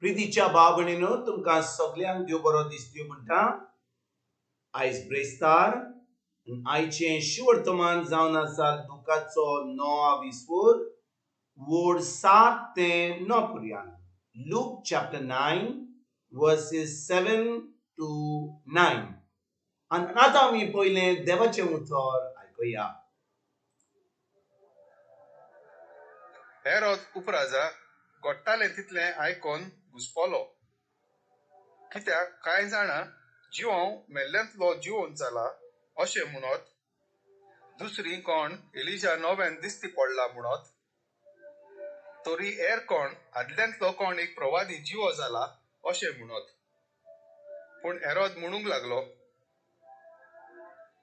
प्रितीच्या भाव भयणीनो, तुमकां सगल्यांक देव बरो दीस दिवं म्हणटा. आयज ब्रेस्तार आयचें शिवर्तमान जावन आसा लुकाचो 9 विस्वोर वोड 7 ते 9 पर्यंत. Luke chapter 9 verses 7 to 9. आनी आतां आमी पयलें देवाचें उतर आयकुया. हेरोद उपराजा घडटालें तितलें आयकोन घुस्पलो, कित्याक कांय जाणां जिवांव मेल्ल्यांतलो जिवोन जाला अशें म्हणत, दुसरी कोण एलिजा नव्यान दिसती पडला म्हणत, तरी हेर कोण आदल्यांतलो कोण एक प्रवादी जिवो जाला अशें म्हणत. पूण हेरोद म्हणूंक लागलो,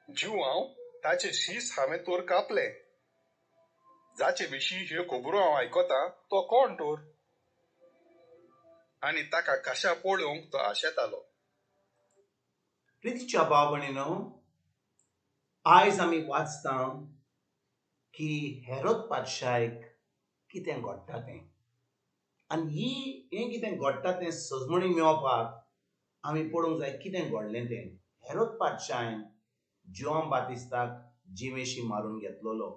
जिवांव ताचे शीस हांवें तोर कापलें, जाचे विशीं ह्यो खबरो हांव आयकतां तो कोण तोर? आनी ताका कशा पळोवंक तो आशेतालो. प्रितीच्या भाव भयणीनो, आयज आमी वाचता की हेरोद पातशायक कितें घडटा तें, आनी ही हें कितें घडटा तें सजमणी मेळपाक आमी पळोवंक जाय कितें घडलें तें. हेरोद पातशायन जुआंव बातिस्ताक जिवेशी मारून घेतलेलो.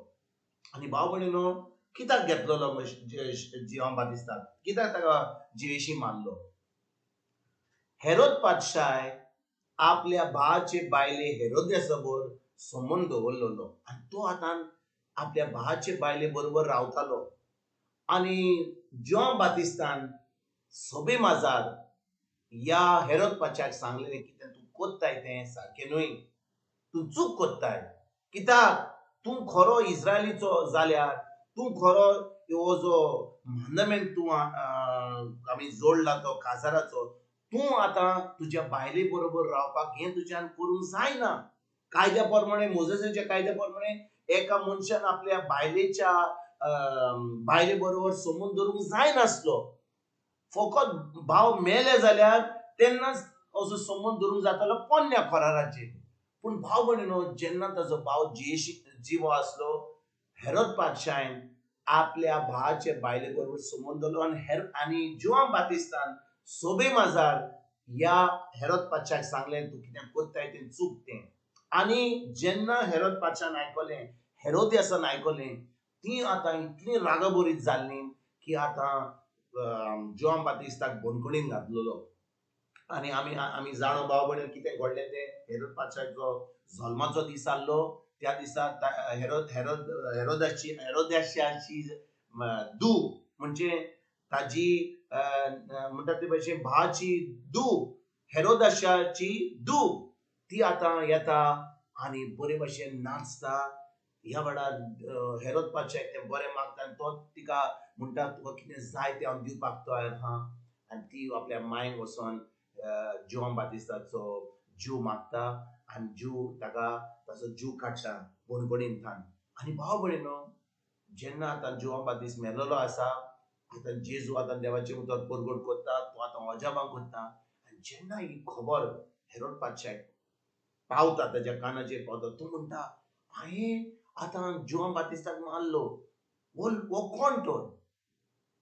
आनी भाव भयणीनो, कित्याक घेतलेलो जुआंव बातिस्ताक, कित्याक ताका जिवेशी मारलो? हेरोद पातशाय आपल्या भावाचे बायले हेरोद्यासबोर संबंद दवरलेलो आनी तो आतां आपल्या भावाचे बायले बरोबर रावतालो. आनी जुआंव बातिस्तान सभे माजार ह्या हेरोद पातशाक सांगलेलें कितें तूं कोत्ताय तें सारकें न्हय, तूं चूक कोत्ताय, कित्याक तूं खरो इस्रायलीचो जाल्यार तूं खरो हो जो मांदमेंत तूं आमी जोडला तो काजाराचो, तूं आतां तुज्या बायले बरोबर रावपाक हें तुज्यान करूंक जायना. कायद्या प्रमाणे, मोजेसाच्या कायद्या प्रमाणे एका मनशान आपल्या बायलेच्या बायले बरोबर संबंद दवरूंक जायनासलो. फकत भाव मेले जाल्यार तेन्नाच असो संबंद दवरूंक जातालो पोन्न्या कराराचेर. पूण भाव भयणीनो, जेन्ना ताजो भाव जिवो आसलो, हेरोद पातशायन आपल्या भावाचे बायले बरोबर संबंद दवरलो आनी आनी जुआंव बातिस्तान सोबे माजार ह्या हेरोद पातशाक सांगलें तूं कितें कोत्ताय तें चूक तें. आनी जेन्ना हेरोद पातशान आयकलें, हेरोदियासान आयकलें, ती आतां इतली रागाबरीत जाल्ली की आतां जुआंव बातिस्ताक बंदखणीन घातलेलो. आनी आमी आमी जाणो भाव भयण कितें घडलें तें. हेरोद पातशाचो जल्माचो दीस आसलो, त्या दिसा हेरोद हेरोद हेरोदाची हेरोदाशाची धूव, म्हणजे ताजी म्हणटा ते भशेन भावाची धूव, हेरोदाशाची धूव, ती आतां येता आनी बरे भशेन नाचता. ह्या वेळार हेरोद पातशाक तें बरें मागता आनी तो तिका म्हणटा तुका कितें जाय तें हांव दिवपाक तयार आहा. आनी ती आपल्या मांयक वचोन जुआंव बातिस्ताचो जीव मागता आनी जीव ताका ताचो जीव काडटा बणबणींतल्यान. आनी भाव भयणीनो, जेन्ना आतां जुआंव बातिस्त मेलेलो आसा, आतां जेजू आतां देवाचें उतर परगट करता, तो आतां अजापां करता. आनी जेन्ना ही खबर हेरोद पातशाक पावता, ताज्या कानाचेर पावता, तो म्हणटा हांवें आतां जुआंव बातिस्ताक मारलो, हो कोण तो?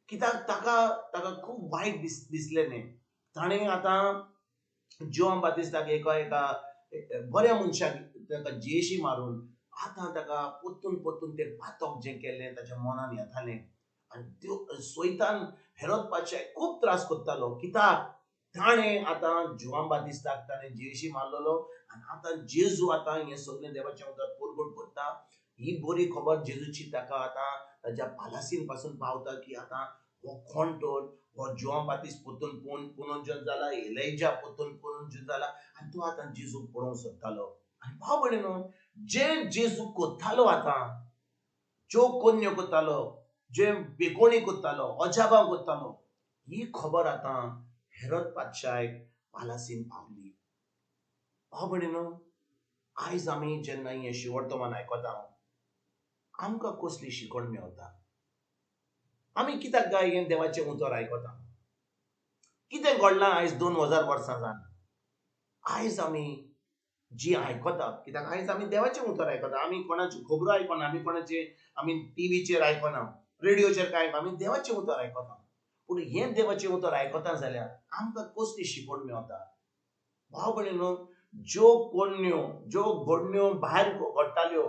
कित्याक ताका ताका खूब वायट दिसलें न्ही. ताणें आतां जुआंव बातिस्ताक एका एका बऱ्या मनशाक ताका जियेशी मारून आतां ताका परतून परतून तें पातक जें केल्लें ताच्या मनान येतालें. आनी त्यो स्वैतान हेरोद पातशाक खूब त्रास करतालो, कित्याक ताणें आतां जुआंव बातिस्ताक ताणें जियेशी मारलेलो. आनी आतां जेजू आतां हें सगळें देवाचें उतर परगट करता. ही बरी खबर जेजूची ताका आतां ताज्या पालासीन पासून पावता की आतां हो कोण तर, हो जुआंव बातिस्त परतून पुनर्जन जाला, एलिजा परतून पुनर्जन जाला. आनी तो आतां जेजूक पळोवंक सोदतालो. आनी भाव भयणीनो, जें जेजू करतालो आतां, ज्यो कोन्यो करतालो, जे बेकोणी करतालो, अजापां करतालो, ही खबर आतां हेरोद पातशायक पालासीन पावली. भाव भयणीनो, आयज आमी जेन्ना हें शिवर्तमान आयकता, आमकां कसली शिकवण मेळटा? आमी कित्याक काय हें देवाचें उतर आयकता? कितें घडलां आयज 2000 वर्सां जावन? आयज आमी जी आयकता, कित्याक आयज आमी देवाचें उतर आयकता, आमी कोणाच्यो खबरो आयकना, आमी कोणाचे आमी टिवीचेर आयकना, रेडियोचेर काय, आमी देवाचें उतर आयकता. पूण हें देवाचें उतर आयकता जाल्यार आमकां कसली शिकवण मेवता? भाव भयणीनो, ज्यो कोण्ण्यो, ज्यो घडण्यो भायर घडटाल्यो,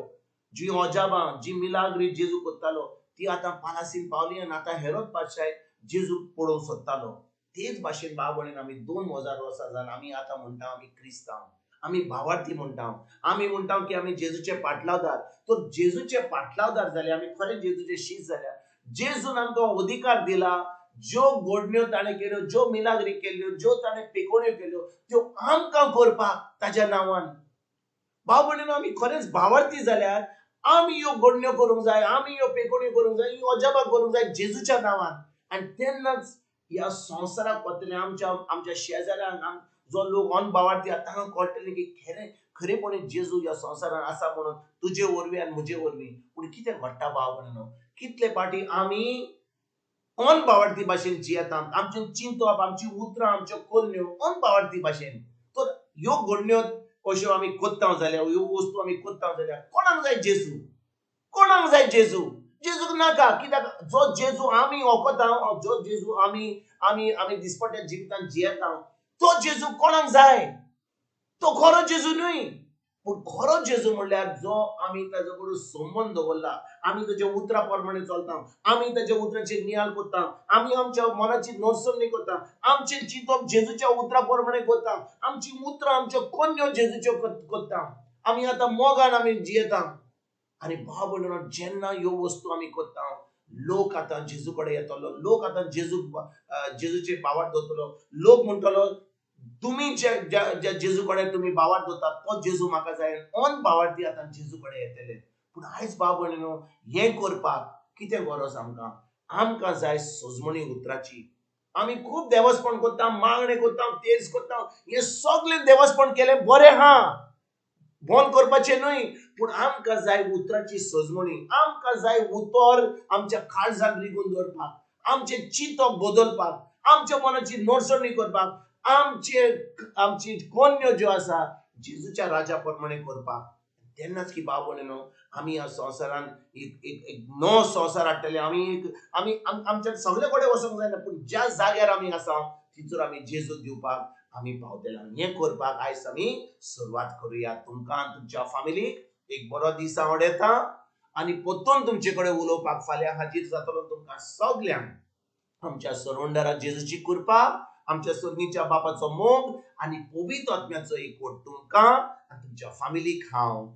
जीं अजाबां, जी मिलाग्री जेजू करतालो, ती आतां पालासीन पावली आनी आतां हेरोद पातशाय जेजूक पळोवंक सोदतालो. तेच भाशेन भाव भयणीन, आमी 2000 वर्सां जावन आमी आतां म्हणटा आमी क्रिस्तांव, आमी भावार्थी म्हणटा, आमी म्हणटा की आमी जेजूचे पाटलावदार. तर जेजूचे पाटलावदार जाले आमी, खरें जेजूचे शीत जाल्यार जेजून आमकां अधिकार दिला. ज्यो घडण्यो ताणें केल्यो, ज्यो मिलाग्री केल्यो, ज्यो ताणें पेकोण्यो केल्यो, त्यो आमकां करपाक ताज्या नांवान. भाव भयणीनो, आमी खरेंच भावार्थी जाल्यार आमी ह्यो घडण्यो करूंक जाय, आमी ह्यो पेकोण्यो करूंक जाय, ह्यो अजाबां करूंक जाय जेजूच्या नांवान. आनी तेन्नाच ह्या संवसाराक कळटलें, आमच्या आमच्या शेजाऱ्यांक, जो लोक अनभावार्थी आसा तांकां कळटलें की खरेपणी जेजू ह्या संवसारान आसा म्हणून, तुजे वरवीं आनी म्हजे वरवीं. पूण कितें घडटा भाव भयणीनो, कितले फावटी आमी अनभावार्थी भाशेन जियेता, आमचें चिंतप, आमची उतरां, आमच्यो करण्यो अनभावार्थी भाशेन. तर ह्यो घडण्यो अश्यो आमी करता जाल्यार, ह्यो वस्तू आमी करता जाल्यार कोणाक जाय जेजू? कोणाक जाय जेजू? जेजूक नाका. कित्याक जो जेजू आमी वखता, जो जेजू आमी आमी आमी दिसपट्ट्या जिवितांत जियेता, तो जेजू कोणाक जाय? तो खरो जेजू न्हय. पूण खरो जेजू म्हणल्यार जो आमी ताजो बरोबर संबंद दवरला, आमी ताच्या उतरा प्रमाणे चलता, आमी ताच्या उतराचेर नियाळ करता, आमी आमच्या मनाची नरसणी करता, आमचें चिंतप जेजूच्या उतरा प्रमाणे करता, आमची उतरां, आमच्यो कोन्यो जेजूच्यो करता, आमी आतां मोगान आमी जियेता. आनी भाव भयणीनो, जेन्ना ह्यो वस्तू आमी करता, लोक आतां जेजू कडेन येतलो, लोक आतां जेजूक जेजूचे भावार्थ दवरतलो. लोक म्हणटलो तुमी ज्या जेजू कडेन तुमी भावार्थ दवरतात तो जेजू म्हाका जाय. अन भावार्थी आतां जेजू कडेन येतले. पूण आयज भाव भयणीनो, हें करपाक कितें गरज आमकां? आमकां जाय सजमणी उतराची. आमी खूब देवस्पण करता, मागणें करता, तेज करता, हें सगळें देवस्पण केलें बरें आहा, बंद करपाचें न्हय. पूण आमकां जाय उतराची सजमणी, आमकां जाय उतर आमच्या काळजाक रिगून दवरपाक, आमचें चिंतप बदलपाक, आमच्या मनाची नरसणी करपाक, आमचे आमची कोन्यो ज्यो आसा जेजूच्या राजा प्रमाणे करपाक. तेन्नाच की भाव भयणीनो, आमी ह्या संवसारान एक एक एक नवो संवसार हाडटले. आमी एक आमी आमच्या सगळे कडेन वचूंक जायना, पूण ज्या जाग्यार आमी आसा थंयसर आमी जेजू दिवपाक आमी पावतले. हें करपाक आयज आमी सुरवात करुया. तुमकां तुमच्या फामिलीक एक बरो दीस हांव वडयता आनी परतून तुमचे कडेन उलोवपाक फाल्यां हाजीर जातलो. तुमकां सगल्यांक आमच्या सरवंडरा जेजूची कृपा, आमच्या सर्गीच्या बापाचो मोग आनी पवित्र आत्म्याचो एकवट तुमकां आनी तुमच्या फामिलीक हांव